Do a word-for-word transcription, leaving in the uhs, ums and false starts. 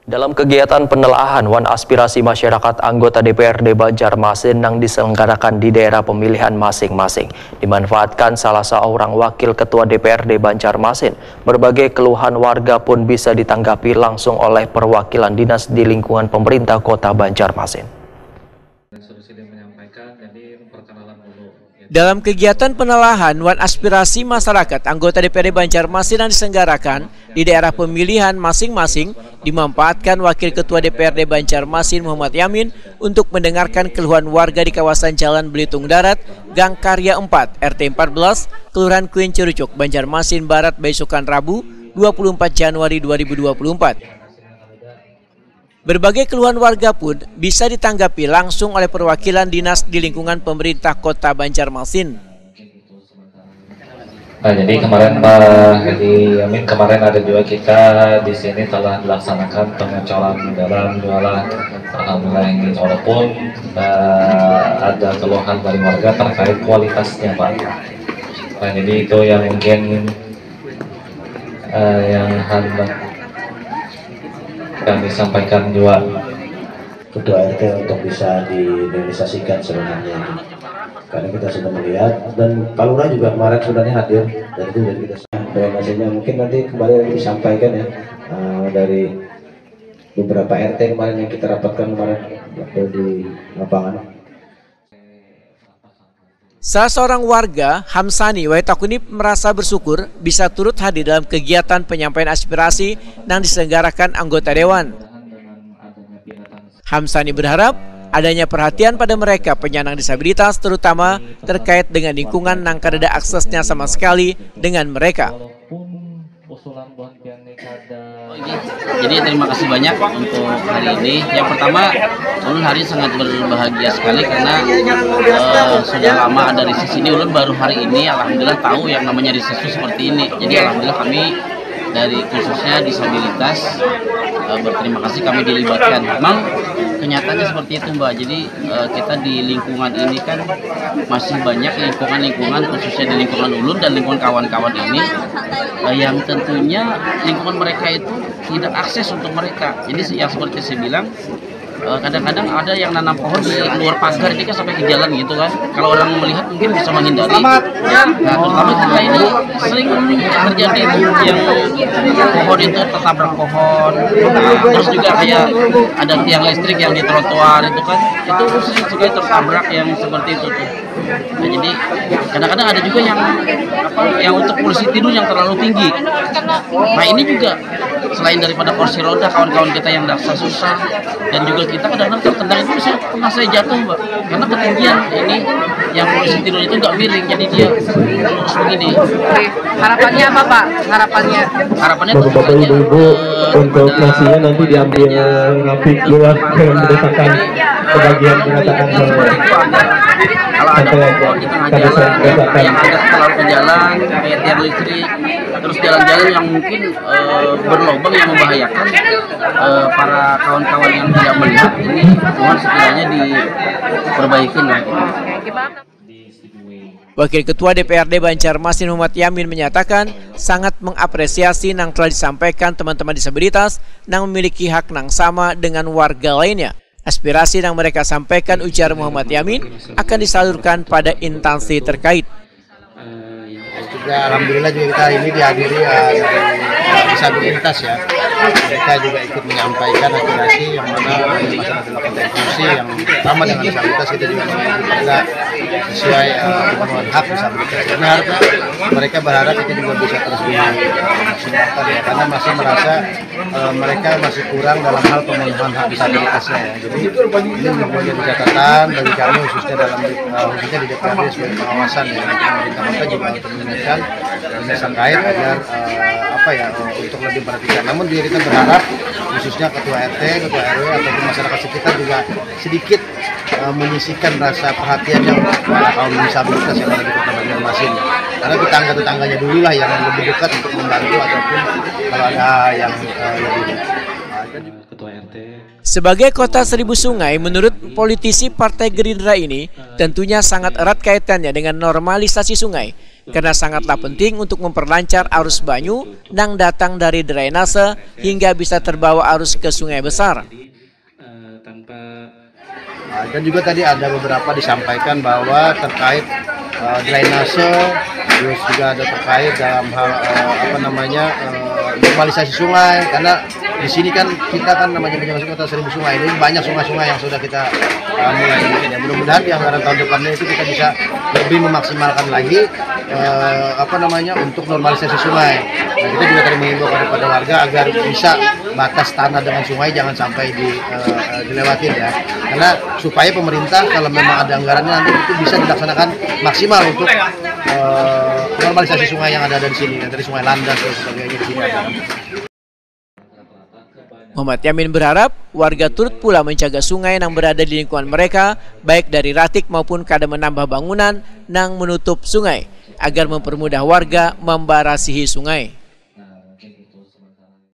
Dalam kegiatan penelaahan wan aspirasi masyarakat anggota D P R D Banjarmasin nang diselenggarakan di daerah pemilihan masing-masing, dimanfaatkan salah seorang wakil ketua D P R D Banjarmasin. Berbagai keluhan warga pun bisa ditanggapi langsung oleh perwakilan dinas di lingkungan pemerintah kota Banjarmasin. Dalam kegiatan penelaahan wan aspirasi masyarakat anggota D P R D Banjarmasin yang diselenggarakan di daerah pemilihan masing-masing, dimanfaatkan Wakil Ketua D P R D Banjarmasin Muhammad Yamin untuk mendengarkan keluhan warga di kawasan Jalan Belitung Darat, Gang Karya empat, R T empat belas, Kelurahan Kuin Cerucuk, Banjarmasin Barat, baisukan Rabu, dua puluh empat Januari dua ribu dua puluh empat. Berbagai keluhan warga pun bisa ditanggapi langsung oleh perwakilan dinas di lingkungan pemerintah kota Banjarmasin. Nah, jadi kemarin Pak Hadi Amin, kemarin ada juga kita di sini telah dilaksanakan pengecoran jalan, jualan. Alhamdulillah ini, walaupun uh, ada keluhan dari warga terkait kualitasnya, Pak. Nah, jadi itu yang mungkin uh, yang hendak kami sampaikan juga. Ketua R T untuk bisa direalisasikan sebenarnya itu. Karena kita sudah melihat dan Pak Lurah juga kemarin sebenarnya hadir dan itu dari kita. Drainasenya mungkin nanti kembali lagi disampaikan ya uh, dari beberapa R T kemarin yang kita rapatkan kemarin waktu di lapangan. Salah seorang warga, Hamsani Waitakunip, merasa bersyukur bisa turut hadir dalam kegiatan penyampaian aspirasi yang diselenggarakan anggota dewan. Hamsani berharap adanya perhatian pada mereka penyandang disabilitas, terutama terkait dengan lingkungan yang kadada aksesnya sama sekali dengan mereka. Jadi terima kasih banyak untuk hari ini. Yang pertama, ulun hari sangat berbahagia sekali karena uh, sudah lama ada risis ini. Ulun baru hari ini, alhamdulillah, tahu yang namanya risis itu seperti ini. Jadi alhamdulillah kami dari khususnya disabilitas uh, berterima kasih kami dilibatkan. Memang kenyataannya seperti itu, Mbak. Jadi uh, kita di lingkungan ini kan masih banyak lingkungan-lingkungan, khususnya di lingkungan ulun dan lingkungan kawan-kawan ini uh, yang tentunya lingkungan mereka itu tidak akses untuk mereka. Jadi yang seperti saya bilang, eh, kadang-kadang ada yang nanam pohon di luar pagar ini kan sampai ke jalan gitu kan. Kalau orang melihat mungkin bisa menghindari. Nah, terutama kita ini sering terjadi yang pohon itu tertabrak pohon. Nah, terus juga kayak ada tiang listrik yang di trotoar itu kan, itu sering sekali tertabrak yang seperti itu tuh. Nah, jadi kadang-kadang ada juga yang apa, yang untuk kursi tidur yang terlalu tinggi. Nah, ini juga selain daripada kursi roda, kawan-kawan kita yang daksa susah dan juga kita kadang-kadang tertendang itu, saya pernah saya jatuh, Mbak, karena ketinggian ini yang kursi tidur itu nggak miring, jadi dia lurus begini. Harapannya apa, Pak? Harapannya? Harapannya tentu saja untuk nasinya nanti diambil rapi keluar ke berdasarkan kebagian penataan. Kalau ada pohon di tengah jalan, kayak ada terlalu ke jalan, kayak tiang listrik, terus jalan-jalan yang mungkin uh, berlobang yang membahayakan uh, para kawan-kawan yang tidak melihat ini, mohon sekiranya diperbaikin lah. Wakil Ketua D P R D Banjarmasin Muhammad Yamin menyatakan sangat mengapresiasi yang telah disampaikan teman-teman disabilitas yang memiliki hak yang sama dengan warga lainnya. Aspirasi yang mereka sampaikan, ujar Muhammad Yamin, akan disalurkan pada instansi terkait. Juga alhamdulillah juga kita hari ini dihadiri uh, disabilitas ya. Mereka juga ikut menyampaikan aspirasi yang mana masalah dalam kota inklusi yang sama dengan disabilitas, kita juga mengajukan sesuai uh, pemenuhan hak disabilitas. Karena harusnya mereka berharap itu juga bisa terus dimaksimalkan ya, karena masih merasa uh, mereka masih kurang dalam hal pemenuhan hak disabilitasnya ya. Jadi ini menjadi catatan bagi kami khususnya dalam uh, khususnya di D P R D sebagai pengawasan ya, pemerintah kota juga untuk mengingatkan dinas terkait agar uh, apa ya uh, untuk lebih perhatikan. Namun juga kita berharap khususnya ketua R T, ketua R W ataupun masyarakat sekitar juga sedikit uh, menyisikan rasa perhatiannya kepada kaum disabilitas yang ada di kota Banjarmasin. Karena tetangga-tetangganya dulu lah yang lebih dekat untuk membantu ataupun kalau ada yang uh, lebih dekat. Sebagai kota seribu sungai, menurut politisi Partai Gerindra ini, tentunya sangat erat kaitannya dengan normalisasi sungai. karena sangatlah penting untuk memperlancar arus banyu nang datang dari drainase hingga bisa terbawa arus ke sungai besar. Dan juga tadi ada beberapa disampaikan bahwa terkait uh, drainase, terus juga ada terkait dalam hal uh, apa namanya uh, normalisasi sungai, karena di sini kan kita kan namanya Banjarmasin Kota Seribu Sungai, ini banyak sungai-sungai yang sudah kita uh, mulai di sini. Mudah-mudahan di anggaran tahun depannya itu kita bisa lebih memaksimalkan lagi uh, apa namanya untuk normalisasi sungai. Nah, kita juga tadi mengimbau kepada warga agar bisa batas tanah dengan sungai jangan sampai di, uh, dilewatin ya. Karena supaya pemerintah kalau memang ada anggarannya nanti itu bisa dilaksanakan maksimal untuk uh, normalisasi sungai yang ada di sini, dari Sungai Landas dan sebagainya di sini ada. Muhammad Yamin berharap warga turut pula menjaga sungai yang berada di lingkungan mereka, baik dari ratik maupun kada menambah bangunan nang menutup sungai, agar mempermudah warga membarasihi sungai.